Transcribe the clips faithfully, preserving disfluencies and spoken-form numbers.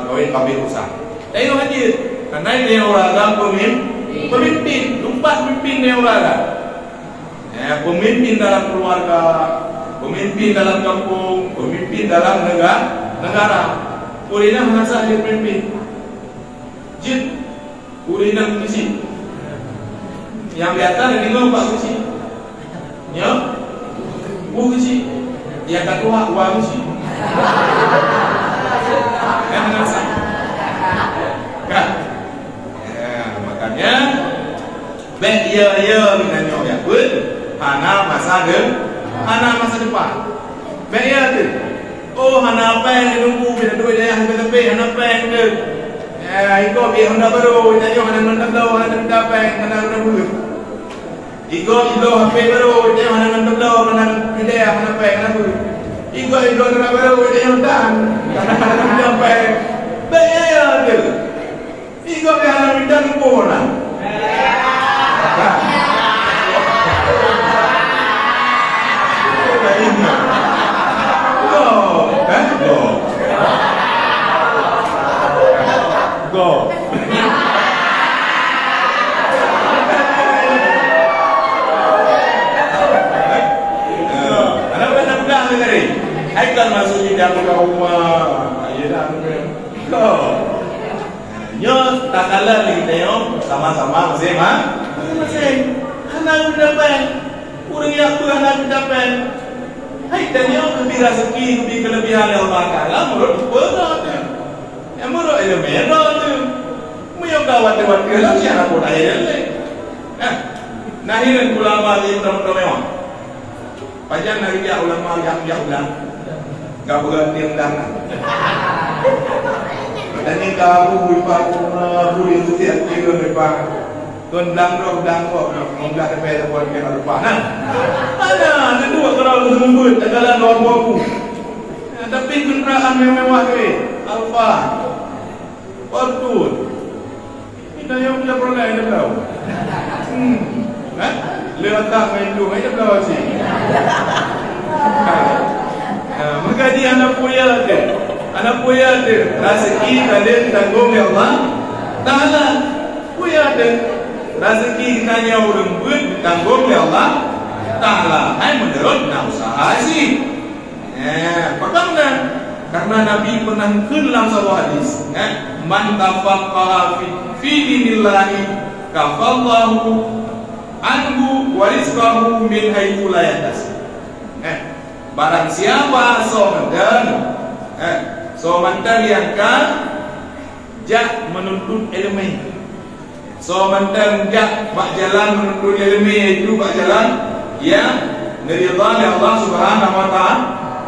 Kawin Qabil Usah. Tanyoe hana jeuet. Karena tanyoe ureueng agam pemim-, pemimpin, lumpat pemimpin tanyoe ureueng agam. Ya, pemimpin dalam keluarga, pemimpin dalam kampung, pemimpin dalam nega-, negara. Ureueng inong hana sah jeuet pemimpin. Jeuet ureueng inong keuchik. Nyang biasa na deungoe bak keuchik. Nyoe, bu keuchik. Nyang ka tuha, wa keuchik. Kan hana sah. Kan? Ya, makanya, bèk yo-yo geutanyoe jak beuet, hana masa de-, hana masa depan. Bèk yo teuh. Oh, hana péng di Teungku, bina duit dayah ke tepi, hana péng teuh. Ya, iko bie honda baru, tanyoe hana mantap dah, hana mantap péng, hana mantap beuet. Iko ibloe H P baru, tanyoe hana mantap dah, hana bidayah, hana péng, hana beuet. Iko ibloe surat baru, tanyoe tan, hana mantap péng. Bèk yo-yo teuh. Igob nyang hana mita teupeu na. Gob, eh? Gob. Gob. Eh, aneuk muda, aneuk muda tadi. Hai kan masuk di dalam rumah. Ayolah, aneuk muda. Gob. Nyoe takalon lé geutanyoe sama-sama maséng-ma-, maséng-maséng. Hana geudapat. Ureueng jak beuet hana geudapat. Hai tanyoe geubri raseuki, geubri keuleubihan lé Allah Taala meunurot rupa droe teuh. Nyang meunurot ileumèe droe teuh. Meunyoe ka watèe-watèe lom, siat na pun akhé lé. Nah, nah, hireuen ulama lé meutameutameuah. Pajan na geujak ulama jak-jak ulang? Ka peugah tieng dang na. Katanya ka abu ipa, abu yang setiap tiga ipa. Kon blang roh, blang roh, mungkah tepi tepi ke lupa na. Ada, ada dua orang seumeubeuet, ada dalam dua buku. Tapi kenderaan yang mewah ke, Alfa, Fortune. Kita yang punya pernah ada tahu. Hmm. Eh? Lewat tak main tu, main tahu sih. Ha, maka dia anak puya dia. Anak puya dia. Raseuki tadi ditanggung oleh Allah Taala. Puya dia. Raseuki tanya ureueng beuet ditanggung oleh Allah Taala. Hai menurut nafsu haji. Eh, pakon nyan? Karena Nabi pernah kheun lam saboh hadis, eh, "Man tafaqqaha fi, fi dinillahi kafallahu anhu wa rizqahu min haitsu la yahtasib." Eh, barang siapa soe mantong, eh, soe mantong nyang ka jak menuntut ileumèe. Soe mantong jak bak jalan menuntut ileumèe, yaitu bak jalan nyang neuridha lé Allah Subhanahu wa Ta'ala.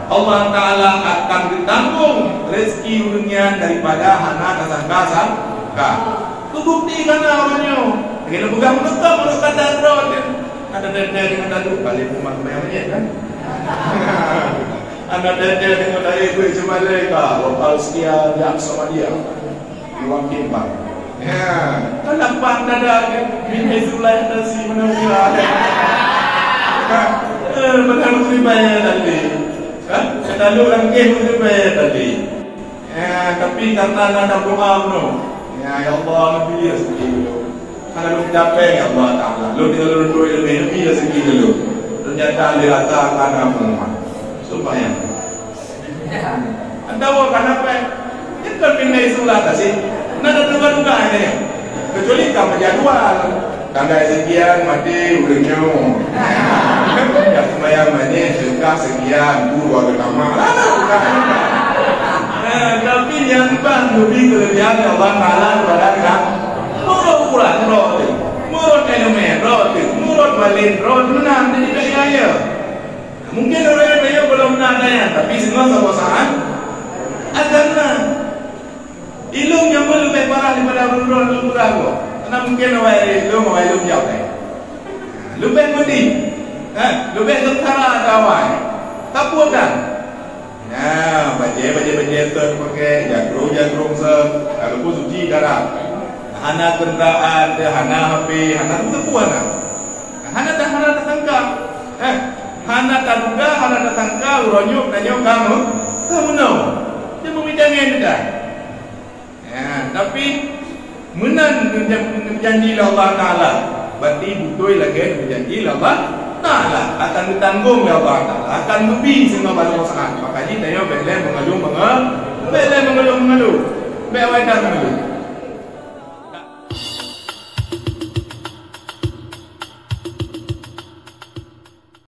Allah Taala akan geutanggong rezeki ureueng nyan daripada hana tasangka-sangka. Teubukti ka na ureueng nyoe. Lagèe na peugah meunurot, meunurot kata droe teuh. Ada teuntèe deungon lalu, balik rumah keumae manyét kan? Ada teuntèe deungon lalu, beuet seumalèe ka, lokal sekian, jak sama dia. Iwan Kimbang. Ya, kan nampak dada ke? Min haitsu la yahtasib, mana dia? Kan? Eh, benar betul bayar tadi. Kan? Kata lu orang ke betul bayar tadi. Ya, tapi karena ada doa, no. Ya, ya Allah, lebih ya sedikit dulu. Kalau kita ya Allah Ta'ala. Lu tinggal dulu, lebih, lebih ya sedikit dulu. Ternyata dia rasa karena rumah. Supaya Atawa ka na péng? Nyan kon pindah isu lah tasik. Na duga-duga nyan. Kecuali ka meujadwal. Tanggai sekian mati ureueng nyoe. Ya seumayang manyét, sedekah sekian, guru agama. Lah, lah, bukan. Nah, tapi nyang ban leubeh keulebihan Allah Taala kepada kita. Meunurot ukuran droe teuh, meunurot ileumèe droe teuh, meunurot malém droe teuh, meunan jadi kaya-kaya. Mungkin ureueng nyoe gohlom na daya, tapi singoh saboh saát akan na. Ilôn nyang leubeh parah daripada ureueng droe lôn peugah gob. Karena mungkin awai ilôn, awai ilôn jaweueb. Leubeh meudi, ha, leubeh sengsara keu awai. Tapi kan? Nah, bajèe, bajèe, bajèe seuh pakai, jakrong, jakrong seuh, walaupun suci darah. Hana kendaraan, hana H P, hana teupeu hana. Hana ta-, hana tasangka. Eh, hana taduga, hana tasangka, uroe nyoe tanyoe ka meu-, ka meunoe. Dia meumidang nyan dah. Tapi meunan neujan-, neujanji lé Allah Taala, berarti beutôi lagée neujanji lé Allah Taala, akan neutanggong lé Allah Taala, akan neubi singoh baloe saát. Maka jih tanyoe bék lé meungeuluh, meungeuluh, bék lé meungeuluh, meungeuluh, bék awai that meungeuluh.